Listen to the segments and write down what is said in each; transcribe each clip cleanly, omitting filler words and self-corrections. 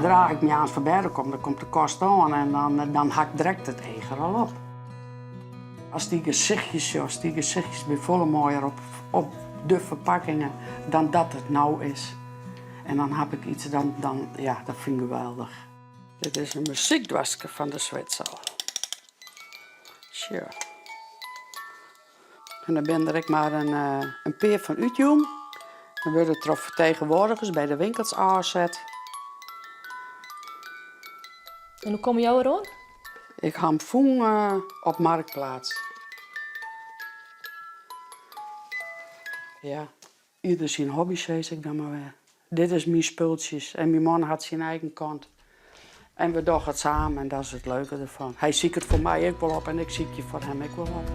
Sadra ik moarns fan bêd kom, dan komt de kast oan en dan, dan ha ik direkt it each der al op. Ast dy gesichtjes sjochst, dy gesichtjes binne folle moaier op, op de ferpakkingen dan dat it no is. En dan ha ik iets, dan, dan, ja, dat fyn ik geweldich. Dit is in muzykdoaske fan de Zwitser. Sjoch. En der binne der ek mar in, eh, in pear fan útjûn. Dan wurde troch fertegenwoardigers by de winkels ôfset. En hoe komme jo deroan? Ik ha him fûn eh, op Marktplaats. Ja, ieder syn hobby, sis ik dan mar wer. Dit is myn spultsjes en myn man hat syn eigen kant. En we dogge it samen en dat is it leuke derfan. Hy siket foar my ek wol op en ik sykje foar him ek wol op.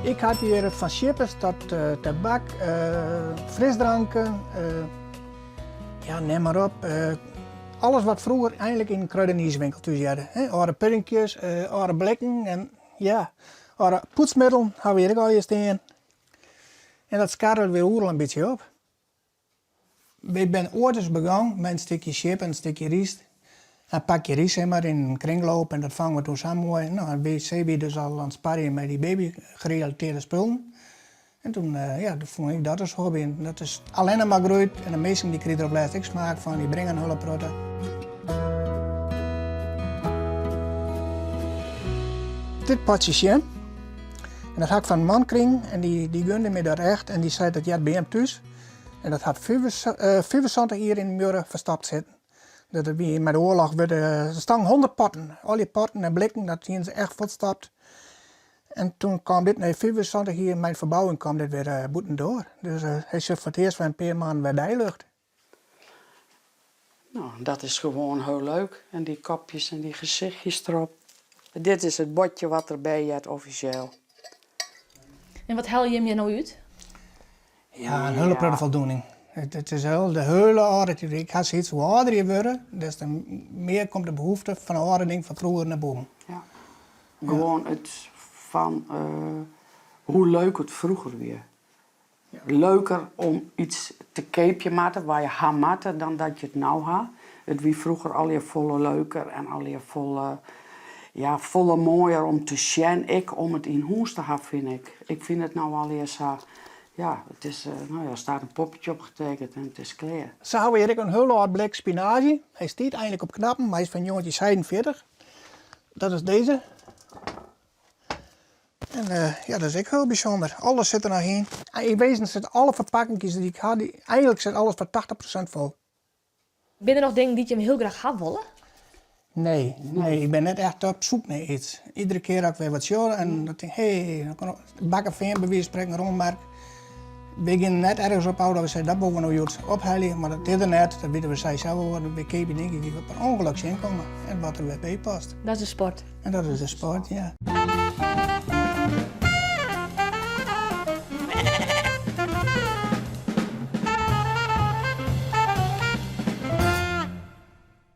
Ik ha hjir fan sjippers tot uh, tabak, uh, frisdranken, uh, ja, nim mar op. Alles wat froeger eigenlik yn in kruidenierswinkel thús hearde. Âlde puddinkjes, âlde blikken en ja, âlde poetsmiddelen ha we hjir ek allegear stean. En dat skarrelt wer oeral in bytsje op. Wy binne oait ris begûn mei in stikje sjip en in stikje ryst. In pakje rys sis mar yn in kringloop en dat fongen we toen sa moai. No, en sy wie dus al oan it sparjen mei dy baby gerelateerde spullen. En toen, ja, toen fûn ik dat as hobby. En dat is allinne mar groeid en de minsken dy krije der op lêst ek smaak fan, dy bringe in hiele protte. Dit potsje sjem, en dat ha ik fan in man krigen en dy, dy gunde my dat echt en dy sei dat heart by him thús. En dat hat 75 jier yn de muorre ferstopt sitten. Dat wie mei de oarloch wurde, der stongen 100 potten, al dy potten en blikken, dat hiene se echt fuortstopt. En toen kaam dit nei 75 jier mei de ferbouwing kaam dit wer bûtendoar. Dus hy sjocht foar it earst foar in pear maanden wer deilucht. No, dat is gewoan hiel leuk. En dy kopjes en dy gesichtjes derop. Dit is it bordje wat derby heart offisjeel. En wat helje jim hjir no út? Ja, in hiele protte foldoening. It is hiel, de hiele âlde tiid. Ik ha sayts, hoe âlder je wurde, des te mear komt de behoefte fan de âlde dingen fan froeger nei boven. Ja. Gewoan it fan hoe leuk it froeger wie. Leuker om iets te keapje moatte, wa je ha moatte, dan dat je it no ha. It wie froeger allegear folle leuker en allegear folle, ja, folle moaier om te sjen, ek om it yn hûs te ha, fyn ik. Ik fyn it no allegear sa, ja, it is, no ja, der staat in poppetje op getekend en it is klear. Sa hawwe we hjir ek in hiel âld blik spinazie. Hy stiet eigenlik op knappen, mar hy is fan njoggentjin Dat is dizze. En ja, dat is ek hiel bysûnder. Alles sit der noch yn. Yn wezen sit alle ferpakkingjes dy't ik ha, eigenlik sit alles foar 80% fol. Binne der noch dingen dy't jim hiel graach ha wolle? Nee, nee, ik bin net echt op soek nei iets. Iedere kear as ik wer wat sjoch en dan tink ik, hé, dan kom ik Bakkefean by wize fan sprekken rûnmerk. Wy gean net ergens op ôf dat we sizze dat wolle we no hjoed ophelje, mar dat is der net. Dat witte we sels wol. Wy keapje dingen dy't we per ûngelok tsjinkomme en wat der wer by past. Dat is de sport. En dat is de sport, ja.